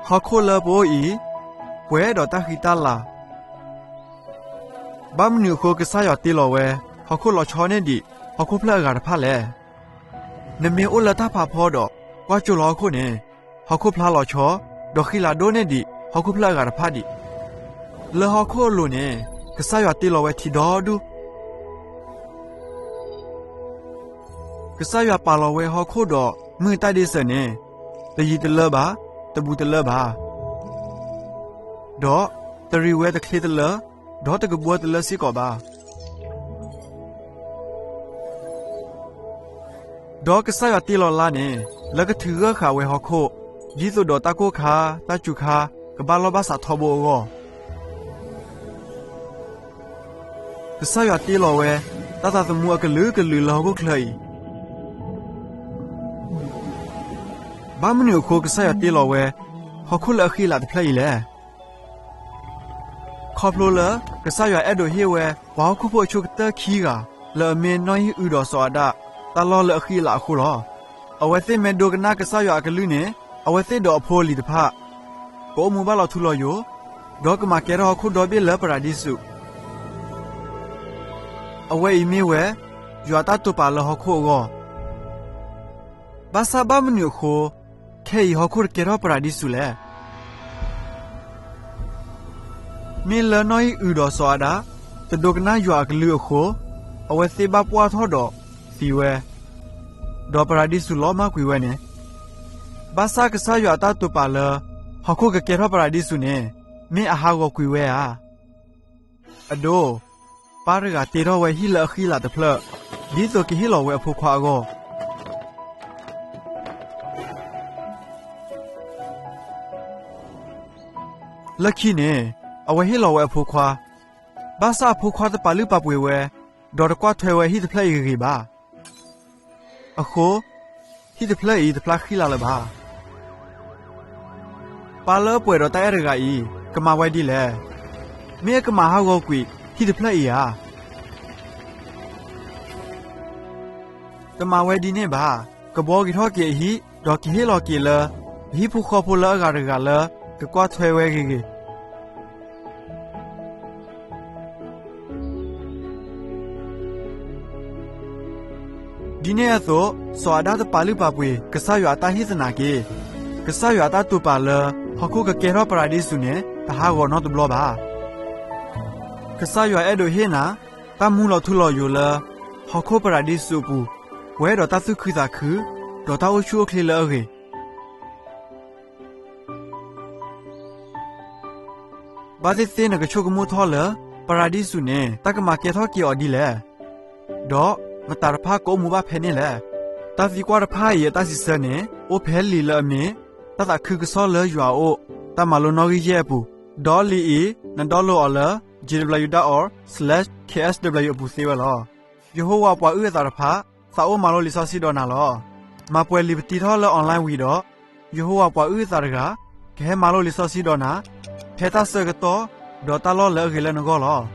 ဟီၣ်ခိၣ်လၢပအိၣ်အံၤ ပှဲၤဒီးတၢ်ဃံတၢ်လၤ, ဘၣ်မနုၤအဃိကစၢ်ယွၤတ့လီၤဝဲ ဟီၣ်ခိၣ်လီၤဆီန့ၢ်ဒံး ဟီၣ်ခိၣ်ဖျၢၣ်အဂၤတဖၣ်လဲၣ်. နမ့ၢ်အိၣ်လၢတၢ်ဖးဖီဒီး ကွၢ်ကၠိလီၤဟီၣ်ခိၣ်န့ၣ်, ဟီၣ်ခိၣ်ဖျါလီၤဆီ, ဒီးဃံလၤဒိၣ်န့ၢ်ဒံး ဟီၣ်ခိၣ်ဖျၢၣ်အဂၤတဖၣ်ဒံး. လၢဟီၣ်ခိၣ်အလိၤန့ၣ် ကစၢ်ယွၤတ့လီၤဝဲထံဒီဒူၣ်. ကစၢ်ယွၤပာ်လီၤဝဲဟီၣ်ခိၣ်ဒီးမုၢ်တၢ်ဒ့စၢၤန့ၣ်, တယံၤတလၢဘၣ်, တဘူးတလၢဘၣ်, ဒီးတရံးဝဲတချ့တလၢ, ဒီးတကဘှၢတလၢစ့ၢ်ကီးဘၣ်. ဒီးကစၢ်ယွၤတ့လီၤလါန့ၣ် လၢကထုးဂၢၢ်ဃာ်ဝဲဟီၣ်ခိၣ်, ဒ်သိးဒီးတၢ်ကိၢ်ခါ, တၢ်စူၤခါ ကဘၣ်လီၢ်ဘၣ်စးထီဘိအဂီၢ်. ကစၢ်ယွၤတ့လီၤဝဲ တၢ်သးသမူအကလုာ်ကလုာ်လၢဟီၣ်ခိၣ်ချၢအံၤ. ဘၣ်မနုၤအဃိကစၢ်ယွၤတ့လီၤဝဲ ဟီၣ်ခိၣ်လၢအဃံအလၤတဖျၢၣ်အံၤလဲၣ်. ခီဖျိလၢကစၢ်ယွၤအဲၣ်ဒိးဟ့ၣ်ဝဲ ပှၤဟီၣ်ခိၣ်ဖိအဆိကတၢၢ်ခံဂၤ လၢအမ့ၢ်နီၢ်အံၣ်အုဒီးစီၤအၤဒၣ် တၢ်လီၢ်လၢအဃံအလၤအဃိလီၤ. အဝဲသ့ၣ်မ့ၢ်ဒိကနၣ်ကစၢ်ယွၤအကလုၢ်န့ၣ်, အဝဲသ့ၣ်ဒီးအဖိအလံၤတဖၣ် ကအိၣ်မူဘၣ်လီၤထူလီၤယိာ်, ဒီးကမၤကဲထီၣ်ဟီၣ်ခိၣ်ဒီဘ့ၣ်လၢပရၤဒံစူး. အဝဲအံၤမ့ၢ်ဝဲ ယွၤအတၢ်တိာ်ပာ်လၢဟီၣ်ခိၣ်အဂီၢ်. ဘၣ်ဆၣ်ဘၣ်မနုၤအဃိ ခဲအံၤဟီၣ်ခိၣ်တကဲထီၣ်ပရၤဒံစူးလဲၣ်. မ့ၢ်လၢနီၢ်အံၣ်အုဒီးစီၤအၤဒၣ် တဒိကနၣ်ယွၤအကလုၢ်အဃိ, အဝဲသ့ၣ်ဘၣ်ပှၢ်ထီၣ်ဒီးသံဝဲ, ဒီးပရၤဒံစူးလီၤမၢ်ကွံာ်ဝဲန့ၣ်. ဘၣ်ဆၣ်ကစၢ်ယွၤအတၢ်တိာ်ပာ်လၢ ဟီၣ်ခိၣ်ကကဲထီၣ်ပရၤဒံစူးန့ၣ် မ့ၢ်အဟးဂီၤကွံာ်ဝဲဧါ. အဒိ, ပၢ်တဂၤတ့ထီၣ်ဝဲဟံၣ်လၢအဃံအလၤတဖျၢၣ် ဒ်သိးကဟ့ၣ်လီၤဝဲအဖိခွါအဂီၢ်. လၢခံန့ၣ်, အဝဲဟ့ၣ်လီၤဝဲအဖိခွါ, ဘၣ်ဆၣ်အဖိခွါတပာ်လုၢ်ပာ်ပှ့ၤဝဲ, ဒီးတကွၢ်ထွဲဝဲဟံၣ်တဖျၢၣ်အံၤဂ့ၤဂ့ၤဘၣ်. အဃိ, ဟံၣ်တဖျၢၣ်အံၤတဖျါဃံလၤလၢၤဘၣ်. ပၢ်လၢအပှဲၤဒီးတၢ်အဲၣ်တဂၤအံၤ ကမၤဝဲဒ်လဲၣ်. မ့ၢ်အကမၤဟးဂီၤကွံာ်ဟံၣ်တဖျၢၣ်အံၤဧါ. တမၤဝဲဒ်န့ၣ်ဘၣ်. ကဘှီက့ၤထီၣ်က့ၤအဟံၣ်, ဒီးကဟ့ၣ်လီၤက့ၤလၢ အဟံၣ်ဖိဃီဖိလၢအဂၤတဂၤလၢ ကကွၢ်ထွဲဝဲဂ့ၤဂ့ၤ. ဒ်န့ၣ်အသိး, စီၤအၤဒၣ်တပာ်လုၢ်ပာ်ပှ့ၤ ကစၢ်ယွၤအတၢ်ဟ့ၣ်သနာ်က့, ကစၢ်ယွၤအတၢ်တိာ်ပာ်လၢ ဟီၣ်ခိၣ်ကကဲထီၣ်ပရၤဒံစူးန့ၣ် တဟးဂီၤနီတဘျီဘၣ်. ကစၢ်ယွၤအဲၣ်ဒိးဟ့ၣ်နၤ တၢ်မူလီၤထူလီၤယိာ်လၢ ဟီၣ်ခိၣ်ပရၤဒံစူးအပူၤ, ပှဲၤဒီးတၢ်သူၣ်ခုသးခု, ဒီးတၢ်အိၣ်ဆူၣ်အိၣ်ချ့လၢအဂ့ၤ. ဘၣ်သ့ၣ်သ့ၣ်နကဆိကမိၣ်ထီၣ်လၢ ပရၤဒံစူးန့ၣ် တၢ်ကမၤကဲထီၣ်က့ၤအီၤဒ်လဲၣ်, ဒီးမတၤတဖၣ်ကအိၣ်မူဘၣ်ဖဲန့ၣ်လဲၣ်. တၢ်သံကွၢ်တဖၣ်အံၤအတၢ်စံးဆၢန့ၣ် အိၣ်ဖဲလံာ်လၢအမ့ၢ် တၢ်သးခုကစီၣ်လၢယွၤအအိၣ် တၢ်မၤလိနီၣ်ဂံၢ်ယဲၢ်အပူၤ, ဒီးလံာ်အံၤ န download အီၤလၢ jw.org/ksw အပူၤသ့ဝဲလီၤ. ယဟိဝၤပှၤအုၣ်အသးတဖၣ် သးအိၣ်မၤလိလံာ်စီဆှံဒီးနၤလီၤ. မၤပှဲၤလံာ်ပတံထီၣ်လၢ online ဝံၤဒီး, ယဟိဝၤပှၤအုၣ်အသးတဂၤ ကဟဲမၤလိလံာ်စီဆှံဒီးနၤ, ဖဲတၢ်ဆၢကတီၢ် ဒီးတၢ်လီၢ်လၢအဂ့ၤလၢနဂီၢ်လီၤ.